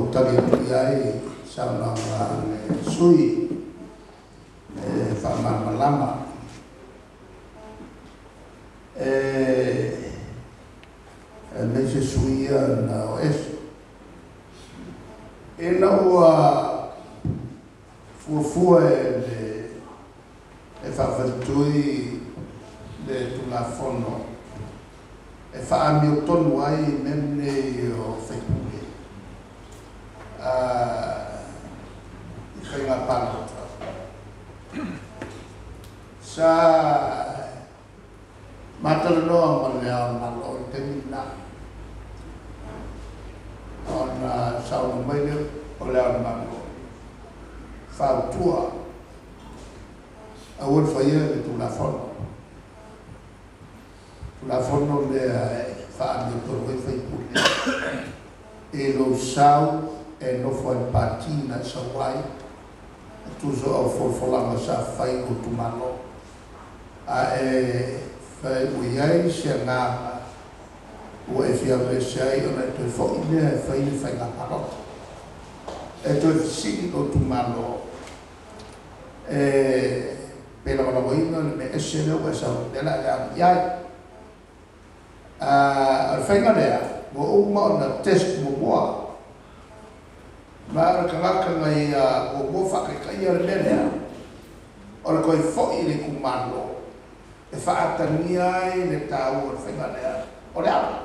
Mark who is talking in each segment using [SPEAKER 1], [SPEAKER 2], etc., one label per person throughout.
[SPEAKER 1] ou tali atu i ai saunoaga a le sui usufono e faamalamalama. Aemaise sui usufono ia na o ese. Ina ua fuafua e le e faafaletui le Tulafono e faaamiotonu ai mea nei o faipule i faiga palota, sa matalanoa ma le Ao o le Malo i le taimi lena, ona saunoa mai lea o le Ao o le Malo, fautua aua le faia le Tulafono. Tulafono lea e faaamiotonu ai faipule i lou sau e nofo ai i le pati na e sau ai, e tusa o folafolaga sa fai i lou itumalo. Ae fai ua i ai se agaga ua e fia aveese ai ona e toe foi lea e fai le faiga palota. E toe fesili lou itumalo e pe lagolagoina le mea ese lea ua e sau lea o le a e alu i ai. O le faiga lea ua uma ona test muamua. Ma o le tagata na ia muamua faataitaia le mea lea, o le toe foi i le itumalo e faatagia ai le taua o le faiga lea o le ala.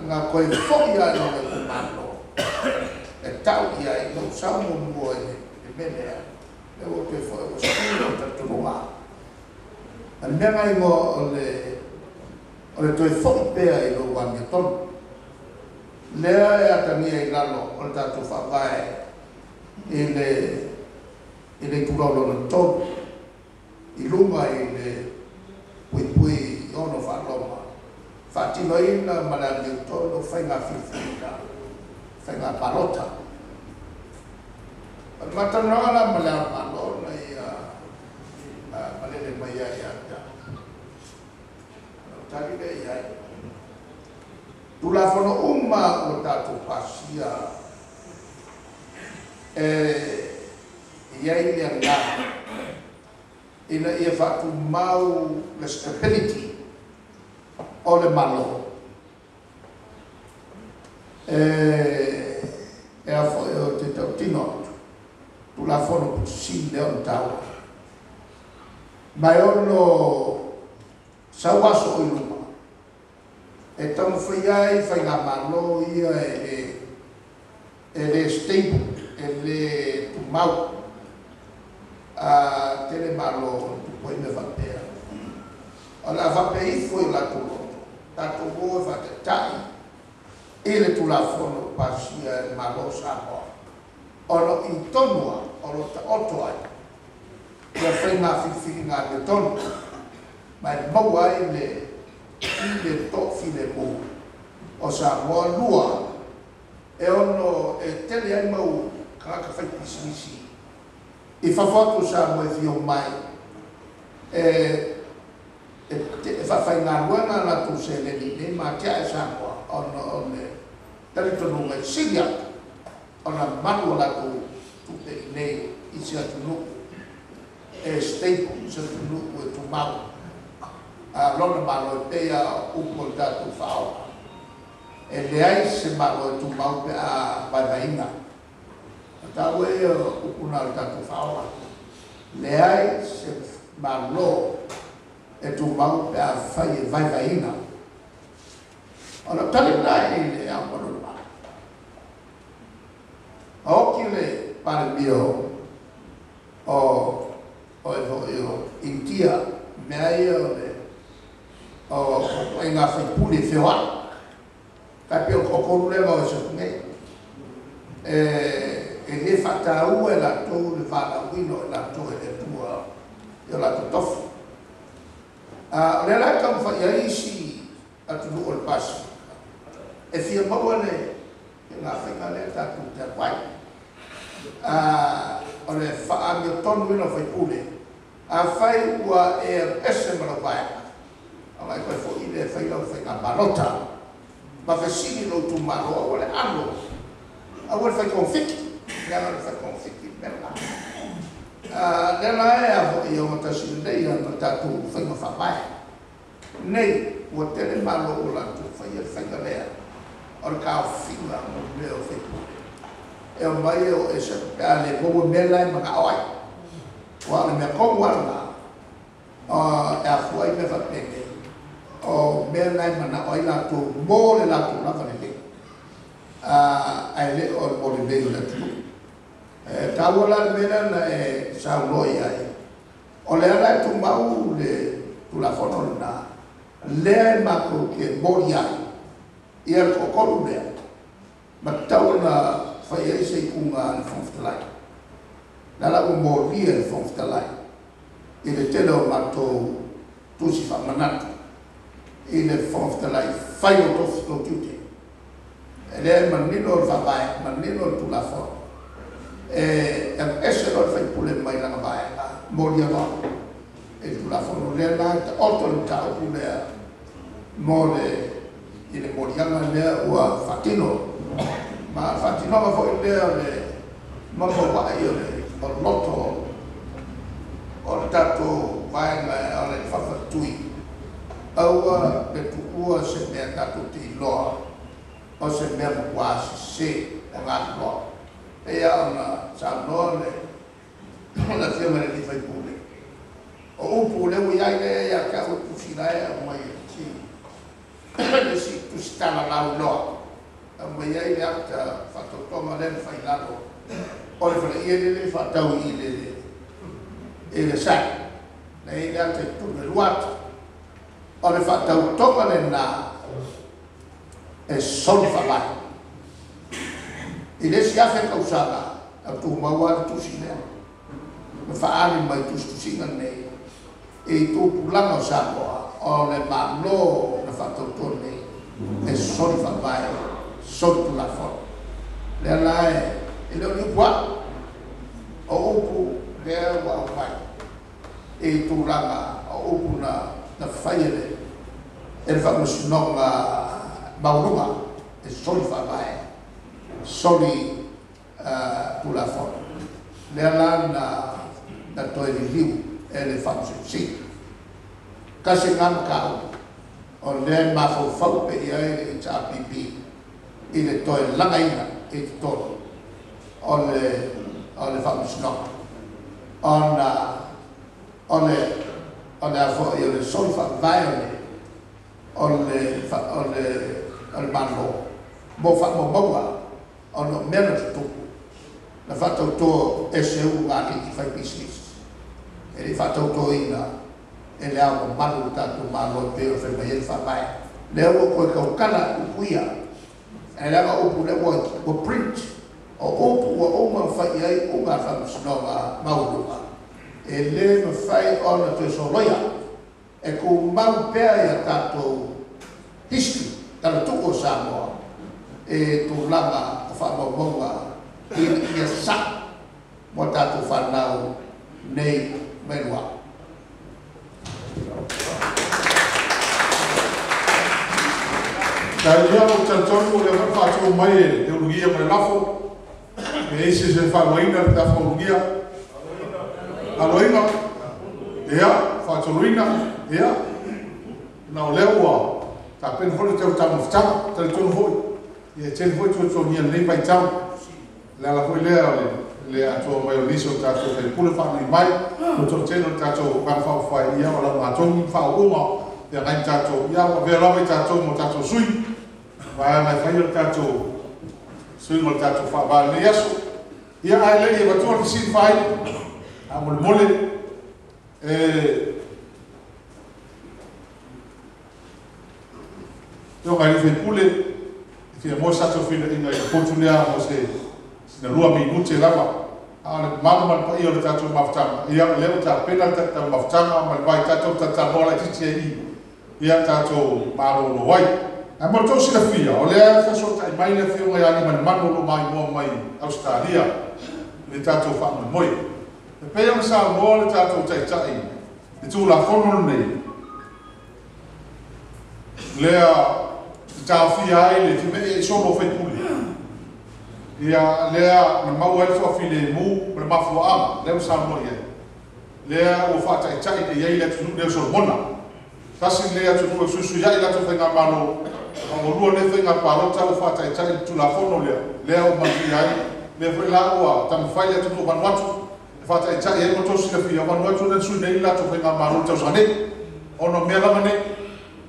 [SPEAKER 1] Na toe foi lava i lona itumalo e tau i ai lou sau muamua i le mea lea, lea ua toe foi ua sui lou talitonuga. O le mea na igoa o le toe foi pea i lou amiotonu. Lea e atagia i lalo o le tatou faavae i le itulau lona 3, i luga i le puipui 6 faaloma, faatinoina ma le amiotonu faiga filifiliga, faiga palota. O le matalanoaga la ma le Ao o le Malo na ia malele mai ai ia te au. O le tali lea i ai. Tulafono uma ua tatou pasia e i ai le agaga ina ia faatumau le stability o le Malo. E a foi o te tautino atu, Tulafono pito sili lea ona taua. Ma e ono sau aso o i luma, e taumafai ai faigamalo ia e le stable, e le tumau. Tele malo o tupu ai mea faapea. O le a faapea ifo i latou loto, tatou o e faataitai i le Tulafono pasia e le Malo o Samoa, ona o i tonu lava o lo o taoto ai ia faiga filifiliga amiotonu, ma e maua ai le file toafilemu o Samoa. Lua, e ono e tele ai mau tagata faipisinisi i fafo atu o Samoa e fia omai e faafaigaluega latou seleni nei ma atiae Samoa, ona o le talitonuga e sili atu ona malu o latou tupe i nei i se atunuu e stable, se atunuu e tumau. Lona malo e pei a upu o le tatou faaola. E leai se malo e tumau pe a vaevaeina. O taua ia upu na o le tatou faaola. Leai se malo e tumau pe a fai e vaevaeina. O le tali lena i le Ao o le Malo. A oki le Palemia o o Initia, mea ia o le o ituaiga faipule feoai. Tai pei o tolu lea na o ese atu nei. E le faataua e latou le valaauina o i latou e le Atua i o latou tofi. O lea la e taumafai ai isi atunuu o le Pasefika e fia maua le faiga lea tatou te alu ai. O le faaamiotonu o faipule, afai ua e ese ma lau vaega, ona e toe foi lea e fai lau faiga palota. Ma fesili lou itumalo aua le alo Aua le fai togafiti, leaga o le fai togafiti le mea lena. Lea la e a foi e ogatasi lelei lava ma le tatou faiga faavae. Nei, ua tele Malo ua latou faia le faiga lea o le taofiga mo mea o sui usufono e omai e o ese atu pe a le maua mea la e manao ai. Aua o le mea tonu lava lena e afua ai mea faapenei, o mea na e manao ai latou mo le latou lava lelei, ae le o le mo le lelei o le atunuu. E taua la le mea lea na e saunoa i ai, o lea la e tumau le Tulafono lena, lea e matou te moli ai ia le toatolu lea, ma tatau ona fai ai se iuga a le Fofoga Fetalai. O lea la ua molia e le Fofoga Fetalai i le tele o matou tusi faamanatu i le Fofoga Fetalai, fai lou tofi, lou tiute. E lea e manino le Faavae, manino le Tulafono, e aveese loa le sui usufono mai lana vaega, molia loa i le Tulafono. O lea la e taoto le mataupu lea mo le i le moliaga lea ua faatino. Ma o le faatinoga foi lea o le mamaua'i o le loto o le tatou vaega o le falefaletui, aua le tuua se mea tatou te iloa o se mea matua sese ua galoa. E pei lava ona saunoa le Afioga i le sui usufono, o upu lea ua i ai lea ia te au le tusi la e aumai e le isi tusitala lauiloa, e aumai ai le ata faatautoga lea na fai i lalo o le faleie lea e faatau i le SAT, lea e i ai le ata i totonu, e 2 ata. O le faatautoga lena e soli faavae. I le isi 1,000 tausaga, e tumau lava le tusi lea, na faaali mai tusitusiga nei i tupulaga o Samoa, o le Malo na faatauto nei e soli faavae, soli Tulafono. Lea la e le o ni upu a'u, o upu lea ua aumai i tulaga o upu na fai e le Faamasinoga Maualuga, e soli faavae, soli Tulafono. Lea la na toe liliu e le Faamasino Sili. Tasi lena mataupu o lea e mafaufau pea i ai le HRPP i le toe lagaina i totonu o le Faamasinoga, ona o le a foi o le soli faavae o le Malo mo faamaumauga ona o mea na tutupu na faatauto e seuga alii faipisinisi e le i faatautoina e le ao mamalu o tatou Malo e pei ona fai mai ai le Faavae. Lea ua toe tautala upu ia, ae leaga o upu lea ua print, o upu ua uma ona fai i ai iuga a le Faamasinoga Maualuga, e le mafai ona toe soloia, e tumau pea ia tatou history talatuu o Samoa e tulaga o faamaumauga ina ia sa'o mo tatou fanau nei mai luaʻ.
[SPEAKER 2] Tai ia o talitonu o lea foi faatu mai e ulugia ma le lafo. E isi se faaluaina le tafa ulugia. Aloina. Ia, faatoluina. Ia, na o lea ua tapena foi le tau taumafataga, talitonu foi. Ia, e tele foi tuatuagia lenei vaitau. Le ala foi lea o le atoa mai o nisi o tatou faipule faanui mai, o toatele o le tatou vaega faaupufai, ia o lau matou faauuga, ia nai tatou, ia ua avea lava i tatou mo tatou sui, vaega e faia le tatou sui mo le tatou faavae lenei aso. Ia, ae le i avatua le fesili faaili, a molemole, afioga i le sui usufono, e fia maua se tatou feiloaiga i le potu lea mo se sina 2 minute lava. A o le mamalu ma le paia o le tatou mafutaga, ia o lea ua tapena le tatou mafutaga ma le vai tatou tataloa laitiiti ai i, ia tatou malolo ai. Ae mo le tou silafia, o lea e fesootai mai le afioga ia Aliimalemanu o lo o maimoa mai Ausetalia i le tatou faamoemoe. E pei ona saunoa le tatou taitai i Tulafono lenei, lea e taofia ai le feme'i ai solo o faipule. Ia lea na maua ai le toafilemu ma le mafuaaga lea ua saunoa i ai, lea ua faataitai nei ai le atunuu nei o Solomona. Tasi lenei atunuu e fesuisuiai latou faigamalo, a ua lua nei faiga palota ua faataitai i le Tulafono lea, lea ua manuia ai. Lea foi la ua taumafai le atunuu o Vanuatu e faataitai ai mo le tou silafia, o Vanuatu lea na sui nei le latou faigamalo i le tausaga nei, ona o mea lava nei.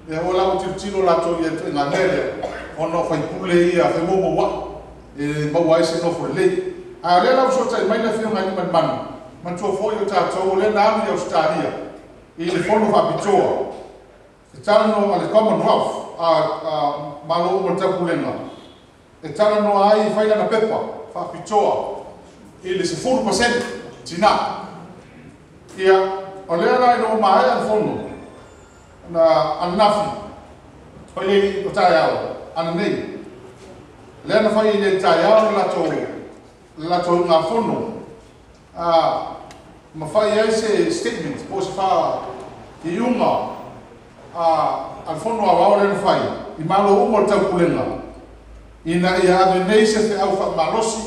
[SPEAKER 2] Lea foi la ua tilotilo latou i le ituaiga mea lea, ona o faipule ia femoumouai e maua ai se nofo lelei. A o lea la ua fesootai mai le Afioga ia Aliimalemanu, manatua foi o tatou o lea na alu i Ausetalia i le fono faapitoa e talanoa a le Commonwealth, Malo uma o le Taupulega, e talanoa ai e fai lana pepa faapitoa i le 10% tina. Ia, o lea la ina ua maea le fono na ananafi, fai ai o taeao ananei, lea na fai ai nei i le taeao le latou iugafono, ma fai ai se statement po o se faaiuga a le fono aoao lea na fai i Malo uma o le Taupulega, ina ia ave nei se feau faamalosi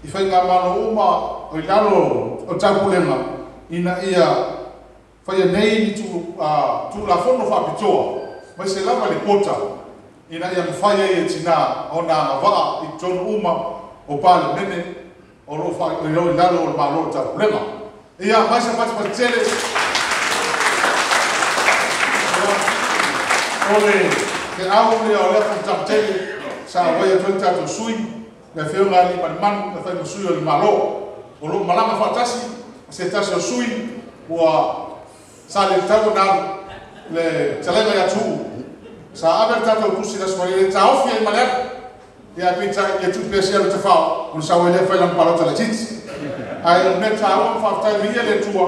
[SPEAKER 2] i faigamalo uma o i lalo o Taupulega, ina ia faia nei ni Tulafono faapitoa, aemaise lava le quota, ina ia mafai ai e tina ona agavaa i totonu uma o Palemene o lo o i lalo o le Malo o le Taupulega. Ia, mai se fatafata tele. O le feau lea o lea fonotaga tele sa auai atu ai le tatou sui, le Afioga ia Aliimalemanu e fai ma sui o le Malo. O lo o malaga faatasi ma se tasi o sui ua sa le tatau ona alu le fetalaiga ia Tuuu. Sa ave le tatou tusi i le Aso Faraile e taofi ai ma le alu. Ia peitai ia tuu pea se alu tafao ona sau ai lea fai lana palota laitiiti. Ae o le mea taua ma faafetai viia le Atua,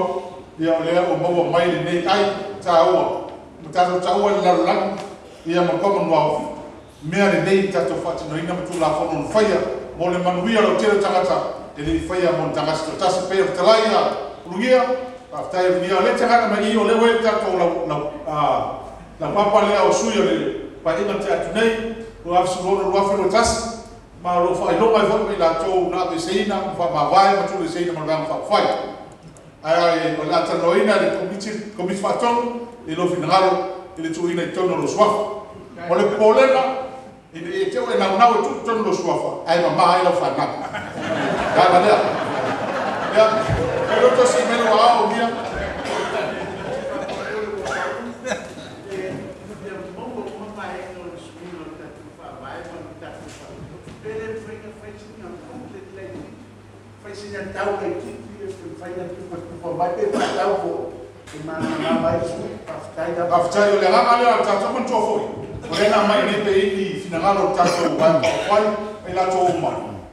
[SPEAKER 2] ia o lea ua maua mai lenei ai taua ma tatou taua i le lalolagi ia ma Commonwealth mea lenei na tatou faatinoina ma Tulafono na faia mo le manuia lautele o tagata e le i faia mo le tagata toatasi. Pei o le fetalai ia Ulugia, faafetai Ulugia, o lea e te agaga mai i o lea ua i le tatou laupapa lea o sui o le Paeaiga na tea atu nei 2016 2021, ma o lo o faailoga ai foi ma i latou na aveeseina ma faamavae ma tuueseina ma le Vaega Faaupufai. Ae o le a talanoaina e le Komiti Faatonu i lou finagalo i le tuuina i totonu o lou suafa. O le popolega, ina ia te ua e naunau e tuu i totonu o lou suafa, ae mama ai lau fanau. Le ala lea. Ia, e loto si mele ua ao ia. Faafetai o le agaga lea o le tatou manatua foi, o lea na aumai nei pe i ni finagalo o le tatou Vaega Faaupufai ma i latou uma.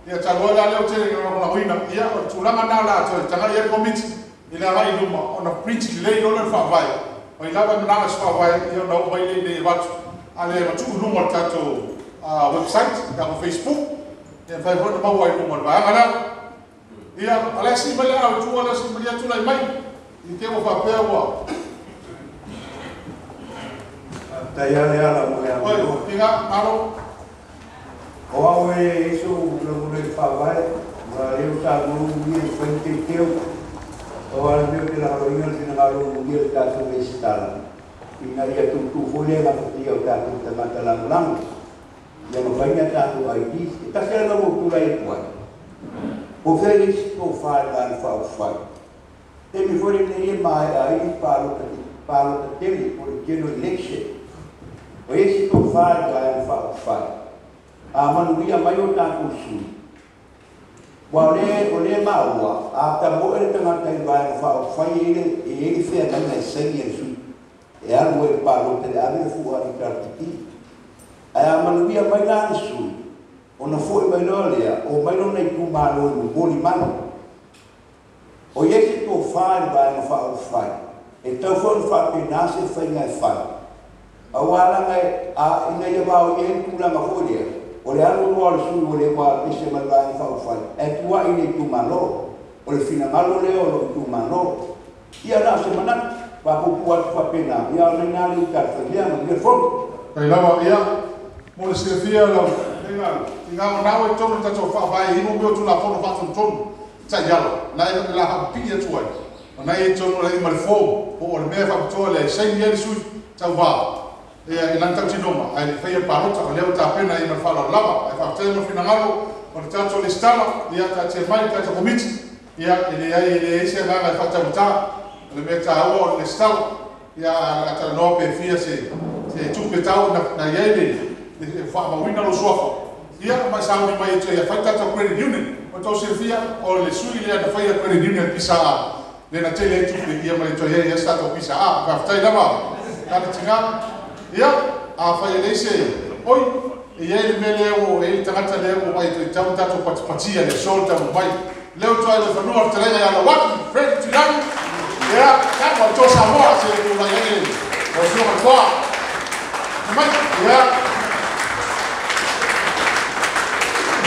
[SPEAKER 2] Ia talu ai la lea ua tele ina lagolagoina, ia o le tulaga lena o le a toe tagai i ai le Komiti i le agai i luma ona print lelei loa lea o le Faavae. Mai lava e manao i se Faavae, ia ona oo mai lea i inei e avatu, a le matuu i luga o le tatou website, tatou Facebook, ia mafai foi ona maua ai i luga o le vaega lea. Ia, o le a sii mai le aao i tua, o le a sii mai, ia tulai mai i te ua faapea ua
[SPEAKER 3] Faafetai lava le ala mo le
[SPEAKER 2] Oi,
[SPEAKER 3] avanoa.
[SPEAKER 2] Tiga, malo.
[SPEAKER 3] O au e i sou lagona i le faavae, ma lea ua saunoa Ulugia e fai ni teuteu. Pau lava le mea ou te lagolagoina le finagalo o Ulugia i le tatou resitala, ina ia tuutuu foi le gafatia o tatou tagata lagolago, ia mafai ni a tatou IDs. E tasi lava le mea ua ou tulai atu ai, po o fea le isi tofa i le Vaega Faaupufai, taimi foi lenei e maea ai le palota tele po o le general election. O i ai se tofa i le Vaega Faaupufai, a manuia mai o tatou sui, aua o lea e maua, a tamoe le tagata i le Vaega Faaupufai e i ai le feagaiga e saini e le sui e alu ai i le palota i le ave le fua i le HRPP. Ae a manuia mai la le sui, ona foi mai loa lea, o mai lona itumalo e momoli mai. O i ai se tofa i le Vaega Faaupufai, e tatau foi ona faapena se faiga e fai, aua laga a ina ia vaoia ai le tulaga foi lea, o le alu loa o le sui ua le ua ese ma le Vaega Faaupufai, ae tuai i le itumalo. O le finagalo lea o lou itumalo. Ia na o se manatu, faapuupuu atu faapena, ia o lena le uta a le faimea, manuia le fono.
[SPEAKER 2] Faafetai lava, ia, mo le silafia lau Tinga o nau e tonu tatou whaavae ino meo tu la fono whaatonu tonu. Ta ialo, na e la hapii atu ai. O na e tonu la i male fō, po o le mea whapitoa le saini e le sui, tau vā. Ia, e lan tau tinoma, ai le whaia parota, o leo tāpena i male whalau lava, ai whaatea mo whinangalo, o le tātou le stala, ia tātia mai, tātou komiti, ia, e le ai, e le eise nganga e whaatau o le mea tāua o le stala, ia, a talanoa pe fia se tupe tau na iai le whaamawina lo suafa. Ia, mai sauni mai e ia whai tātou credit union, o tau silfia, o le sui lea na whaia credit union pisa a, le na tele e tupe, ia mai toi ia tātou pisa a, whaatai lava, tāna tinga, ia, a whai e leise, oi, e ia le mea lea o, e le tangata lea o mai toi tau tātou patipatia le sol tau mai. Leo toi le whanua le telenga ia la waki, Fred Tulangi, ia, tātou tō Samoa, se le kula ia e, o suanga toa. Mai, ia,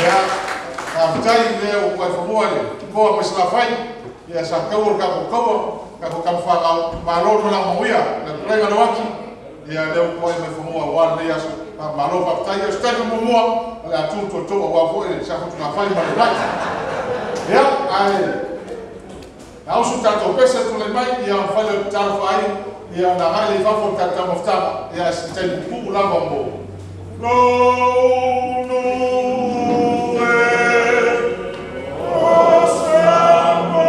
[SPEAKER 2] ia, a whitai lea o koe whanua le, koa mai sila whai, ia sa kaua le kako kaua, kako kamwha malo no la mauia, le telenga le waki, ia leo koe mai whanua wa le aso, malo whaktai, o stai mua, le atu tō tō wa foe, sa whatu ngā whai ma le lai. Ia, ai, au su tātou pesa tūlei mai, ia whai le tāra whai, ia nā ngai le whafo tātou mawhitama, ia si tai pupu lava mō. No, no, e, o Samoa,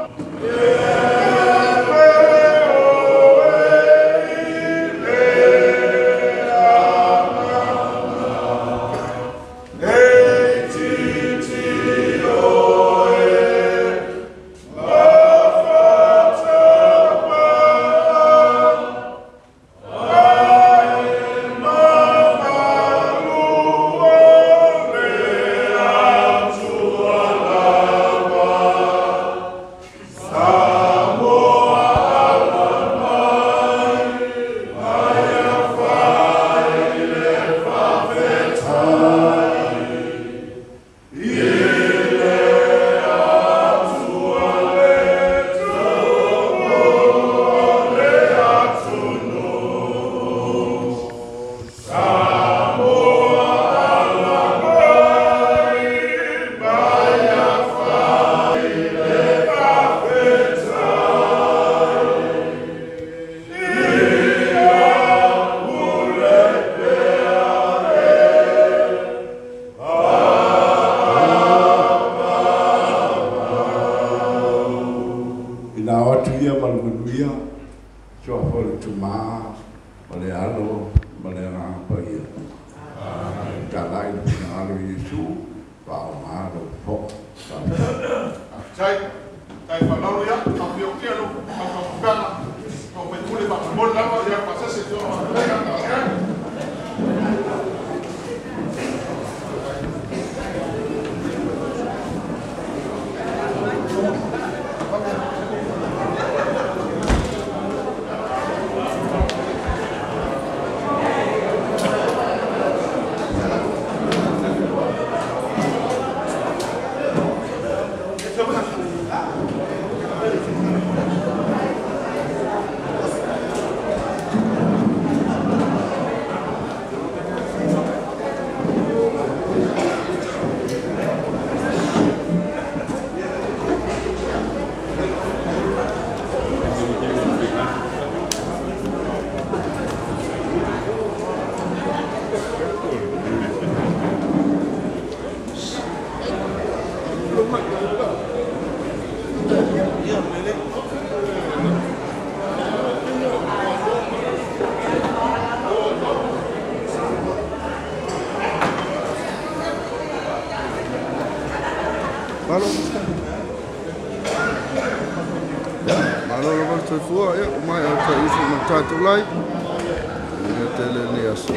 [SPEAKER 2] e pe o e i le ana, e titi o e,
[SPEAKER 4] Malo lava le soifua, ia, o mai au ta isu ma tātou lai. Ia tele ni aso.